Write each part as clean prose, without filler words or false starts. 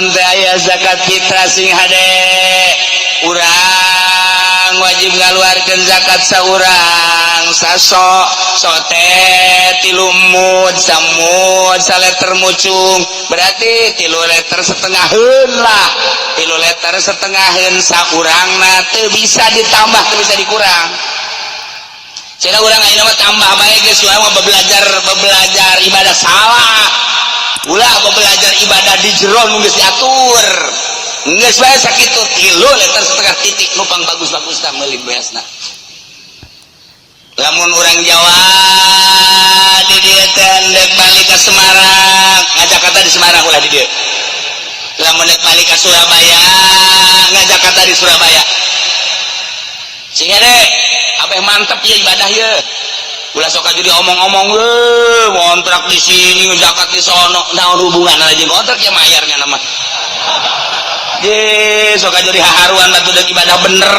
Ramadan teh aya zakat fitrah, sing hade. Urang wajib ngaluarkeun zakat saurang saso'. So teh 3 mud, samud saleter mucung, berarti 3 liter setengaheun lah, 3 liter setengaheun saurangna, teu bisa ditambah, teu bisa dikurang. Cenah urang ayeuna mah tambah bae geus, urang mah belajar belajar ibadah. Salah. Ulah belajar ibadah di jero nu geus diatur. Geus bae sakitu, 3 liter setengah titik, nu pang bagus-bagus tah meuli beasna. Lamun urang Jawa di dieu teh endek balik ke Semarang, ngajakata di Semarang, ulah di dieu. Lamun dek balik ke Surabaya, ngajakata di Surabaya. Sing deh apa yang mantep ya ibadah ya. Ulah sok aja diomong-omong, eh, ngontrak di sini, zakat di sono, naon hubungan aja ngontrak ya mayarnya nama. Ye, sok aja dihaharuan batu dek ibadah bener.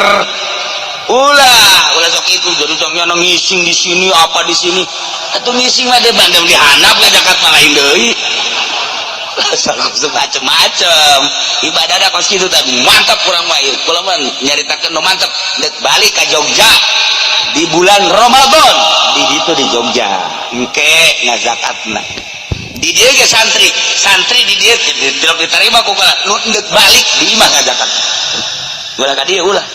Ulah, ulah sok itu jadi sok nyana ngising di sini, apa di sini. Atuh ngising mah deh bandem dihandap zakat mah lain deui. Macem-macem ibadah ada kos kitu tadi, mantap kurang mah ieu. Kula mah nyaritakeun nu mantap, dek balik ka Jogja di bulan Ramadan, di ditu di Jogja engke ngazakatna. Di dieu ge santri santri di dieu tidak diterima ku kula nu endek balik di imah ngazakat. Ulah ka dieu, ulah,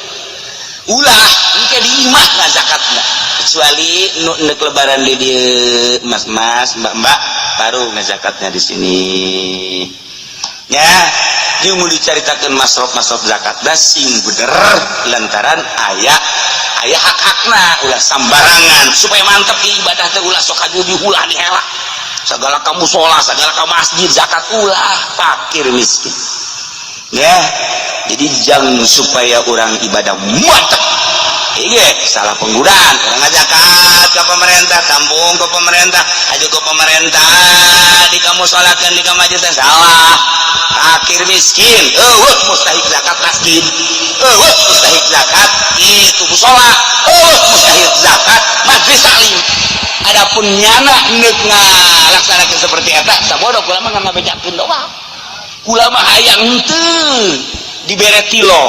ulah, engke di imah ngazakatna, kecuali nu endek lebaran di dieu, mas-mas, mbak-mbak, baru ngazakatnya di sini ya. Dia mau diceritakan masrof-masrof zakat dah sing bener, lantaran aya aya hak-hakna, ulah sambarangan, supaya mantep di ibadah teh. Ulah sok aju diulah dihela segala kamu sholat, segala ka masjid zakat, ulah, fakir miskin ya. Jadi jangan, supaya orang ibadah mantep. Iya, salah penggunaan. Orang zakat ke pemerintah, tampung ke pemerintah, aju ke pemerintah, di kamu sholatkan di kamu aja, salah. Fakir miskin, euweuh mustahik zakat masjid, euweuh mustahik zakat itu musola, euweuh mustahik zakat majlis taklim. Adapun nyana neuk ngalaksanakeun seperti eta, sabodo. Kula mah ngabejakeun doang. Kula mah hayang henteu dibere tilo.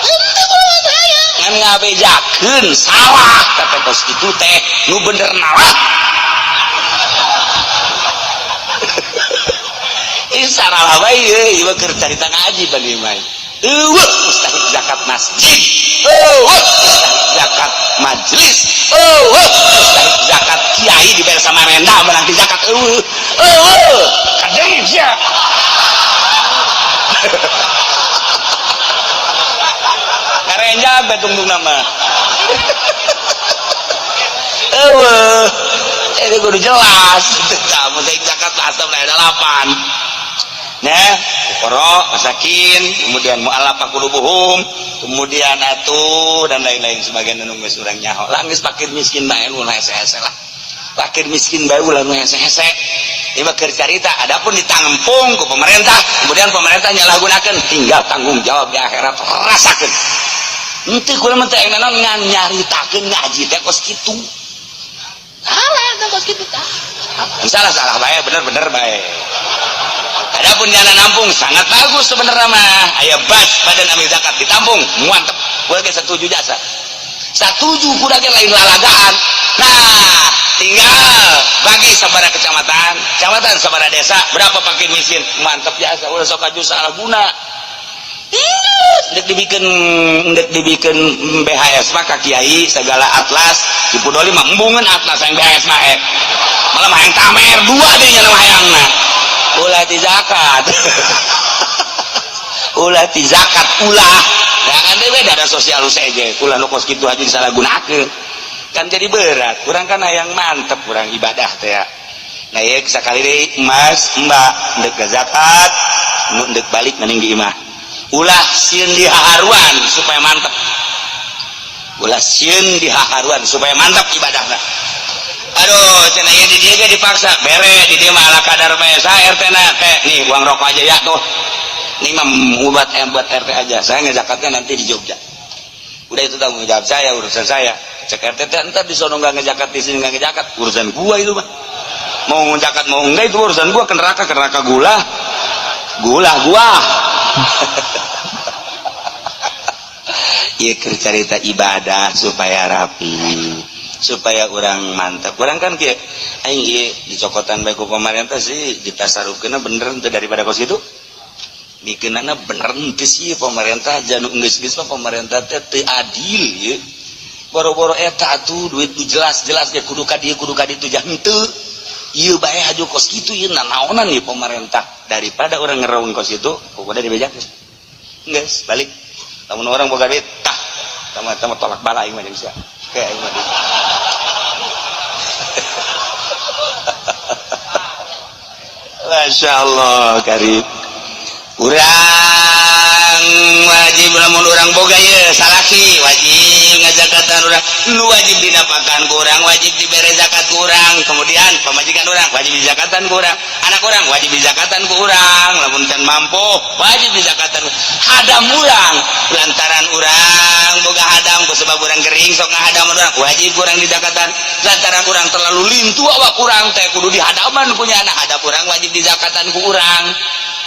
Henteu, kula mah hayang ngan ngabejakeun salah, tapi kos kitu teh nu bener nalah. Ih, salah bae ieu, ieu keur carita ngaji bagi mah. Euweuh mustahik zakat masjid, euweuh mustahik zakat majlis, euweuh mustahik zakat kiai dibere sama renda menang di zakat, euweuh, euweuh kadeng sia. Karenja betungtung nama. Euweuh, ini kudu jelas. Mustahik zakat asal ada delapan. Nah, fuqara, masakin, kemudian mu'allafah qulubuhum, kemudian atuh dan lain-lain sebagian nu geus urang nyaho. Lah, geus fakir miskin bae nu hese-hese lah. Fakir miskin bae ulah nu hese-hese. Ieu mah keur carita, adapun ditampung ku pemerintah, kemudian pemerintah nyalahgunakeun, tinggal tanggung jawab di akhirat, rasakeun. Henteu, kula mah teh naon ngan nyaritakeun ngaji teh kos kitu. Salah teh kos kitu tah. Salah salah bae, bener-bener bae. Adapun jalan nampung sangat bagus sebenarnya mah. Aya bas badan amil zakat ditampung, mantep. Gua ge setuju jasa. Setuju kuda ge lain lalagaan. Nah, tinggal bagi sabara kecamatan, kecamatan sabara desa, berapa fakir miskin, mantep jasa. Ulah sok aju salah guna. Dek dibikin BHS mah ka kiai segala atlas dipudoli mah, embungeun atlas yang BHS mah, eh. Malah mah yang tamer dua deh nya hayangna. Ulah ti zakat, ulah ti zakat, ulah. Ya kan dewe ada sosial saja, ulah nu kos kitu aja disalahgunakeun kan jadi berat. Kurang kan hayang mantep kurang ibadah teh ya. Nah, ya sekali deui, mas, mbak, ndek zakat nu ndek balik mending di imah, ulah sieun dihaharuan supaya mantep, ulah sieun dihaharuan supaya mantap ibadahna. Aduh, cenah ieu di dieu ge dipaksa bere, di dieu mah ala kadar bae. Sa RT na teh, nih uang rokok aja ya tuh, ini mah buat buat RT aja, saya ngezakatnya nanti di Jogja. Udah, itu tanggung jawab saya, urusan saya. Cek RT teh, ntar di sono nggak ngezakat, di sini nggak ngezakat, urusan gua itu mah. Mau ngezakat mau enggak itu urusan gua, ke neraka ke neraka gula. Gulah gua. Ieu keur carita ibadah supaya rapi, supaya urang mantap. Urang kan kieu, aing ieu dicokotan bae ku pemerintah sih ditasarufkeunna bener henteu daripada kos kitu. Mikeunana bener henteu sih pemerintah janu geus-geus mah pemerintah teh teu adil ieu. Boro-boro eta atuh duit nu jelas-jelas ge kudu ka dieu kudu ka ditu jah henteu. Ieu bae haju kos kitu ieu nanaonan ieu pemerintah daripada urang ngereung kos kitu pokoknya dibejakeun. Geus balik. Lamun orang boga duit tah tama-tama tolak bala aing mah jeung sia. Kayak aing mah. Masya Allah karib. Urang wajib lamun urang boga ye salaki wajib ngajakatan urang nu wajib dinapakan ku urang wajib dibere zakat ku urang kemudian pamajikan urang wajib dizakatan ku urang anak urang wajib dizakatan ku urang lamun can mampu wajib dizakatan hadam urang lantaran urang boga hadam ku sebab urang gering sok ngahadam urang wajib urang dizakatan lantaran urang terlalu lintu awak urang teh kudu dihadaman ku nyana hadap urang wajib dizakatan ku urang.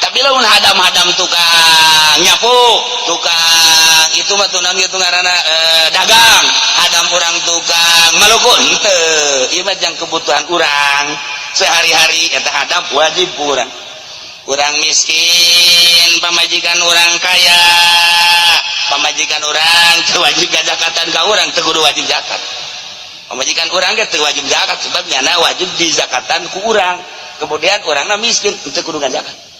Tapi lamun hadam-hadam tukang nyapu, tukang itu mah tuh naon kitu ngaranna dagang, hadam urang tukang maluku henteu. Ieu mah jang kebutuhan urang sehari-hari eta hadam wajib ku urang. Urang miskin, pamajikan urang kaya, pamajikan urang teu wajib gazakatan ka urang, teu kudu wajib zakat. Pamajikan urang ge teu wajib zakat sebab nyana wajib dizakatan ku urang. Kemudian urangna miskin teu kudu ngazakat.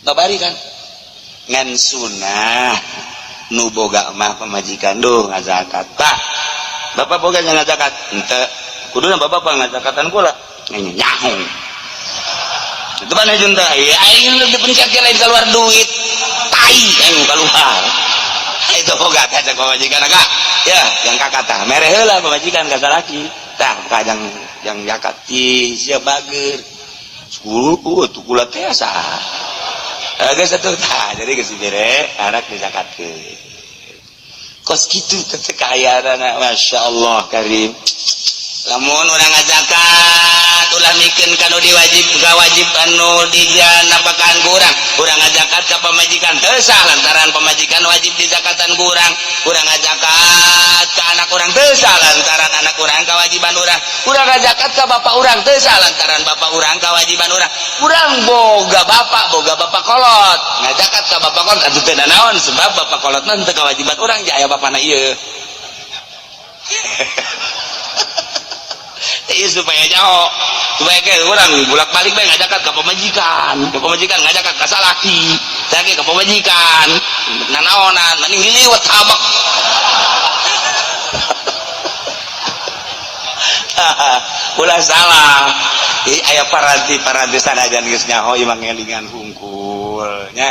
Babari kan ngan sunah nu boga mah pamajikan duh ngazakat. Pak, bapak boga ngazakat henteu. Kuduna bapak pangazakatan kula nyaho. Itu mana junta? Ya aing nu dipencet ke lain keluar duit. Tai aing keluar. Itu boga kaca pamajikan kak. Ya, yang kakak tah mere heula pamajikan ka salaki. Tah kajang yang zakat ti sia bager. 10 tuh kula teh asa. Geus atuh tah jadi geus dibere anak dizakatkeun. Kos kitu teh kaayaan Masya Allah karim. Lamun urang ngazakat ulah mikeun ka nu diwajib ka wajib anu dijanapakan ku urang. Urang ngazakat ka pamajikan teu sah lantaran pamajikan wajib dizakatan ku urang. Urang ngazakat ka anak urang teu sah lantaran anak urang kawajiban urang. Urang ngazakat ka bapak urang teu sah lantaran bapak urang kawajiban urang. Urang boga bapak kolot. Ngazakat ka bapak kolot atuh teu nanaon sebab bapak kolot mah teu kawajiban urang ja aya bapana ieu. Iya supaya nyaho supaya ke orang bolak-balik bae ngajakat ka pamajikan ngajakat ka salaki salaki ka pamajikan nanaonan mending diliwet habak. Ulah salah aya paranti-paranti sanajan geus nyaho ieu mah ngelingan hungkul nya.